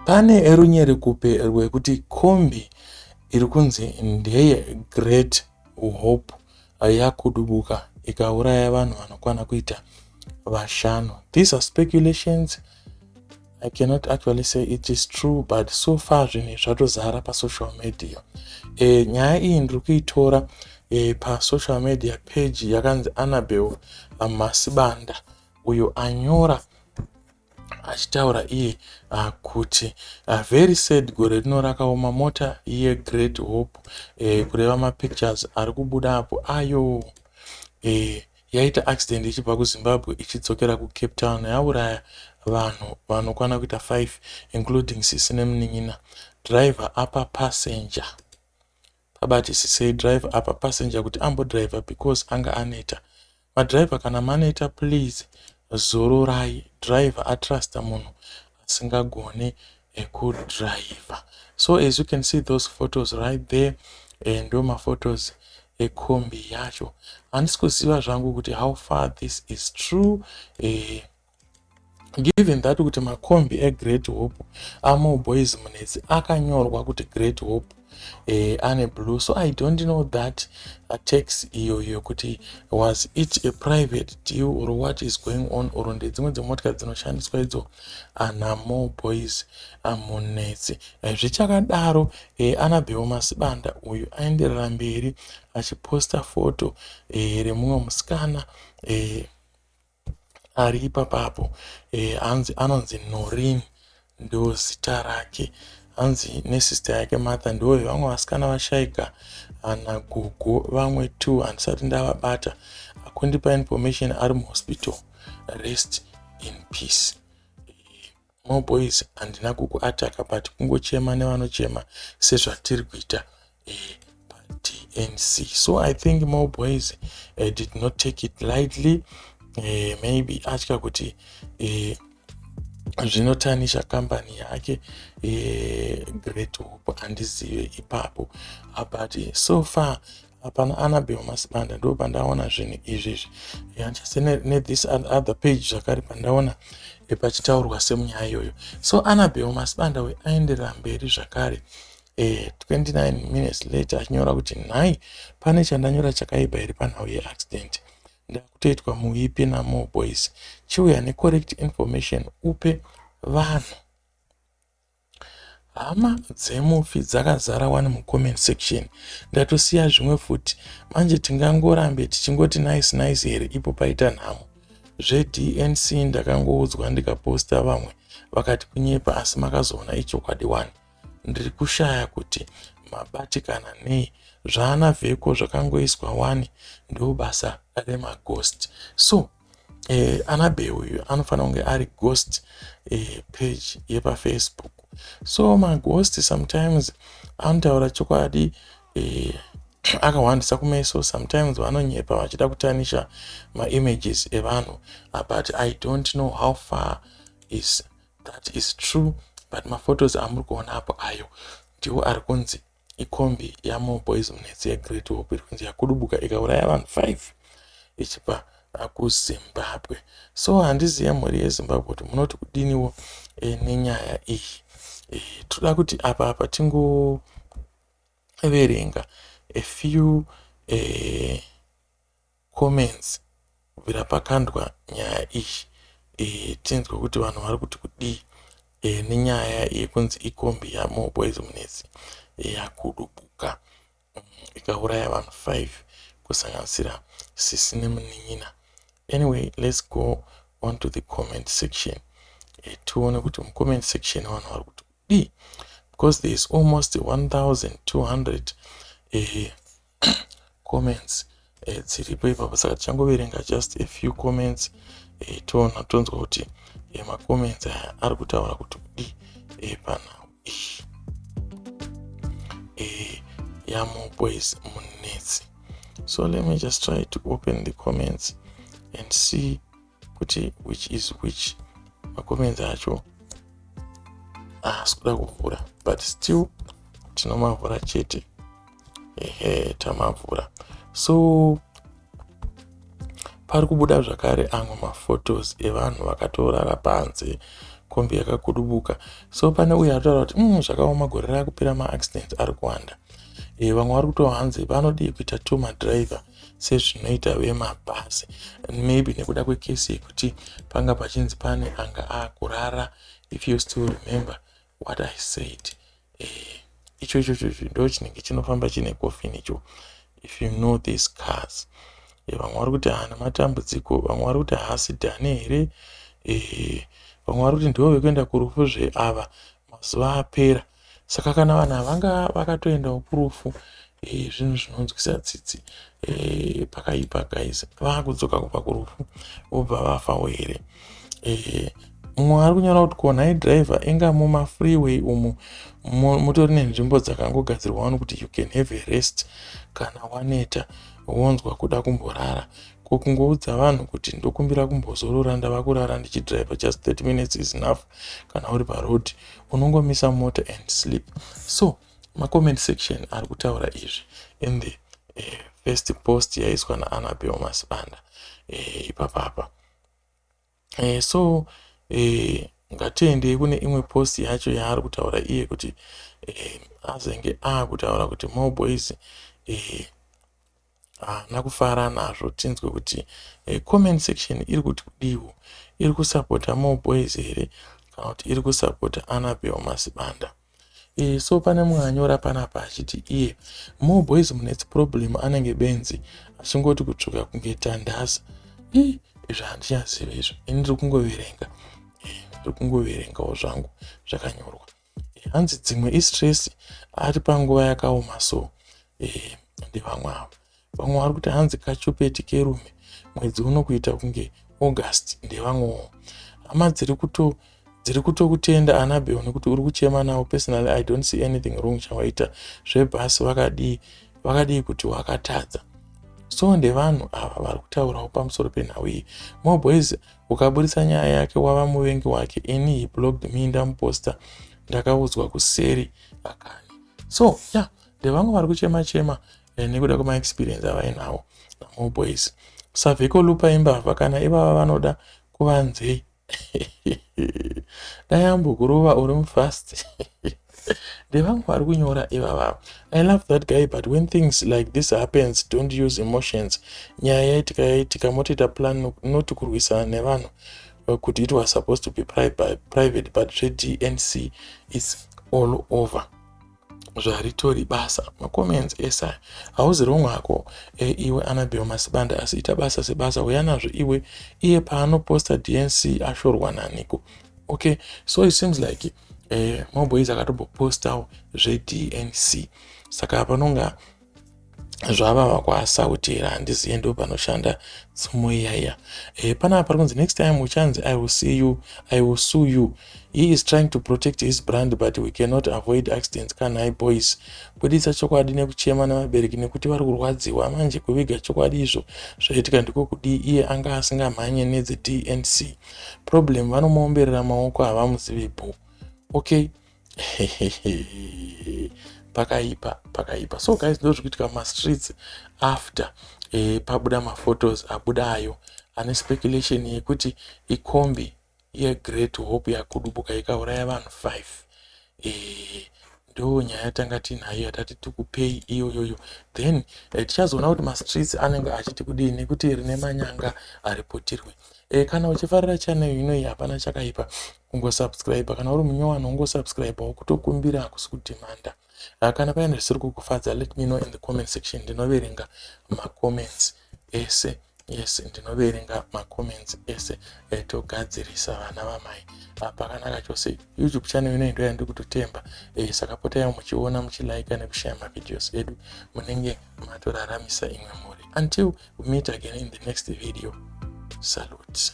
Pane runyerekupe rwekuti kombi iri kunzi ndeye Great Hope yakudubuka ikauraya vanhu vanokwana kuita vashanu. These are speculations. I cannot actually say it is true, but so far zvinhu zvatozara pasocial media. Nyaya iyi ndiri kuitora pasocial media page yakanzi Annabel Masibanda, uyo anyora achitaura iye kuti "Very sad, gore rino rakaoma. Mota yeGreat Hope," kureva mapictures ari kubuda apo ayo, yaita accident ichibva kuZimbabwe ichidzokera kuCape Town, yauraya vanhu vanokwana kuita 5, including sisi nemunin'ina, driver apa passenger. Pabatisisei driver apa passenger kuti ambodhiraivha because anga aneta. Madhiraivha, kana maneta, please zororai. Driver atrusta munhu asingagone kudhiraivha. So as you can see those photos right there, ndo maphotos ekombi yacho. Handisi kuziva zvangu kuti how far this is true, given that kuti makombi eGreat Hope aMoreboys Munetsi akanyorwa kuti Great Hope, ane blue. So I don't know that tax iyoyo kuti was it a private deal or what is going on, or ndedzimwe dzemotokari dzinoshandiswa idzo naMoreboys Munetsi. Zvichakadaro, Annabel Masibanda uyu aenderera mberi achiposta foto remumwe musikana ari ipapapo. Hanzi anonzi Norin, ndo zita rake. Hanzi nesister yake Martha ndo vevamwe vasikana vashaika nagogo. Vamwe two handisati ndavabata, akundipa information ari muhospital. Rest in peace, Moreboys. Handina kukuataka, but kungochema nevanochema sezvatiri kuita paDNC. So I think Moreboys did not take it lightly. Maybe atya kuti zvinotanisha kambani yake, Great Hope. Handizive ipapo, but so far pana Annabel Masibanda ndo pandaona zvinhu izvizvi. Handichase nethis other page zvakare pandaona pachitaurwa semunyaya iyoyo. So Annabel Masibanda we aenderera mberi zvakare 29 minutes later achinyora kuti, "Nhai, pane chandanyora chakaipa here panhau yeaccident? Ndakutoitwa muipi naMoreboys. Chiuya necorrect information upe vanhu." Hama dzemufi dzakazara wani mucomment section. Ndatosiya zvimwe futi manje. Tingangorambe tichingoti nice nice here ipo paita nhamo? ZveDNC ndakangoudzwa ndikaposta, vamwe vakati kunyepa, asi makazoona ichokwadi wani. Ndiri kushaya kuti mabatikana nei. Zvaana vheko zvakangoiswa wani, ndo basa remaghost. So Annabel uyu anofanira kunge ari ghost page yepaFacebook. So maghost sometimes anotaura chokwadi akawandisa kumeso, sometimes vanonyepa vachida kutanisha maimages evanhu, but I don't know how far is that is true. But maphotos amuri kuona apo ayo ndiwo ari kunzi ikombi yaMoreboys Munetsi yeGreat Hope iri kunzi yakudubuka ikauraya vanhu 5 ichibva kuZimbabwe. So handizive, mhuri yeZimbabwe, kuti munoti kudiniwo nenyaya iyi. Toda kuti apa tingoverenga a few comments kubvira pakandwa nyaya iyi, tinzwe kuti vanhu vari kuti kudii nenyaya yekunzi ikombi yaMoreboys Munetsi yakudubuka ikauraya vanhu 5, kusanganisira sisi nemunin'ina. Anyway, let's go on to the comment section, tione kuti mucomment section vanhu vari kuti kudii, because there is almost 1200 comments dziripo ipapo. Saka tichangoverenga just a few comments, toona tonzwa kuti macomments aya ari kutaura kuti kudii panhau iyi yaMoreboys Munetsi. So let me just try to open the comments and see kuti which is which. Macomments acho haasi kuda kuvhura, but still tinomavhura chete. Ehe, tamavhura. So pari kubuda zvakare amwe maphotos evanhu vakatorara panze. Kombi yakakudubuka. So pane uyo ataura kuti zvakaoma, gore rakupera, maaccidents ari kuwanda. Vamwe vari kutohanzi vanodii kuita two madriver sezvinoita vemabhazi, maybe nekuda kwekesi yekuti panga pachinzi pane anga akurara, if you still remember what I said. Icho ichocho ndo chinenge chinofamba chine coffin icho, if you know these cars. Vamwe vari kuti haana matambudziko, vamwe vari kuti haasi dhane here. Vamwe vari kuti ndivo vekuenda kurufu zveava mazuva apera. Saka kana vanhu havanga vakatoendawo kurufu, zvinhu zvinonzwisa tsitsi. Pakaipa guys, vaakudzoka kubva kurufu vobva vafawo here? Mumwe ari kunyora kuti, "Ko nhai driver, inga mumafreeway umu mutori nenzvimbo dzakangogadzirwa wani kuti you can have a rest kana waneta, wonzwa kuda kumborara. Ko kungoudza vanhu kuti ndokumbira kumbozorora, ndava kurara ndichidriver? Just 30 minutes is enough. Kana uri paroad unongomisa mota and sleep." So macomment section ari kutaura izvi in the first post yaiswa naAnabel Masibanda ipapapa. So ngatiendei kune imwe post yacho yaari kutaura iye kuti azenge aakutaura kuti Moreboys haana kufara nazvo. Tinzwe kuti comment section iri kuti kudiwo, iri kusapota Moreboys here kana kuti iri kusapota Anabel Masibanda? So pane mumwe anyora panapa achiti iye Moreboys munetsi problem, anenge benzi achingoti kutsvuka kunge tandaza. I izvo handichaziva izvo, ini ndiri kungoverenga, ndiri kungoverengawo zvangu zvakanyorwa. Hanzi dzimwe istress, ari panguva yakaoma. So ndevamwe avo. Vamwe vari kuti hanzi kachupeti kerume, mwedzi uno kuita kunge August. Ndevamwewo hama dziri kutokutenda, Anabel, nekuti uri kuchema navo. Personally, I don't see anything wrong chawaita. Zvebhasi vakadii, vakadii kuti wakatadza? So ndevanhu ava vari kutaurawo pamusoro penhau iyi. Moreboys ukaburitsa nyaya yake wava muvengi wake. Ini he blocked me, ndamuposta, ndakaudzwa kuseri akani. So ya, yeah, ndevamwe vari kuchema chema nekuda kwemaexperience avainawo naMoreboys. Savheko lupa imbavha kana ivava vanoda kuvanzei, dai ambokurova uri mufast. Ndevamwe vari kunyora ivava. I love that guy, but when things like this happens, don't use emotions. Nyaya yaitika yaitika, motoita plan, not kurwisana nevanhu kuti it was supposed to be private, but zveDNC is all over, zvaritori basa. Macomments esa hauzi wrong hako iwe Anabel Masibanda, asi ita basa sebasa, uya nazvo iwe. Iye paanoposta DNC ashorwa naniko? Okay, so it seems like Moreboys akatombopostawo zveDNC, saka panonga zvavava kwasautera, handizive, ndo panoshanda tsumo iyaiya. Panapa pari kunzi next time uchanzi I will see you, I will sue you. He is trying to protect his brand, but we cannot avoid accidents. Kanhai boys, budisa chokwadi nekuchema nevabereki nekuti vari kurwadziwa. Manje kuviga chokwadi izvo zvaitika ndiko kudii? Iye anga asingamhanye nedzeDNC. Problem vanomuomberera maoko, havamuzivi bo. Okay, pakaipa, pakaipa. So guys, ndo zviri kuitika mumastreets after pabuda maphotos abuda ayo ane speculation yekuti ikombi yeGreat Hope yakudubuka ikauraya vanhu 5. Ndo nyaya yatanga tinayo yatati tikupei iyoyoyo. Then tichazoona kuti mastreets anenge achiti kudii, nekuti rine manyanga aripotirwe. Kana uchifarira channel inoyi, hapana chakaipa kungosubscribe. Kana uri munyowani, ungosubscribewo, kutokumbira hakusi kudhimanda. Kana paine zvisiri kukufadza, let me know in the comment section. Ndinoverenga macomments ese. Yes, ndinoverenga macomments ese. Togadzirisa, vana vamai. Pakanaka chose. YouTube channel inoyi ndo yandiri kutotemba, saka potai muchiona, muchilaika nekushaya mavideos edu, munenge matoraramisa imwe mhuri. Until we meet again in the next video, salute.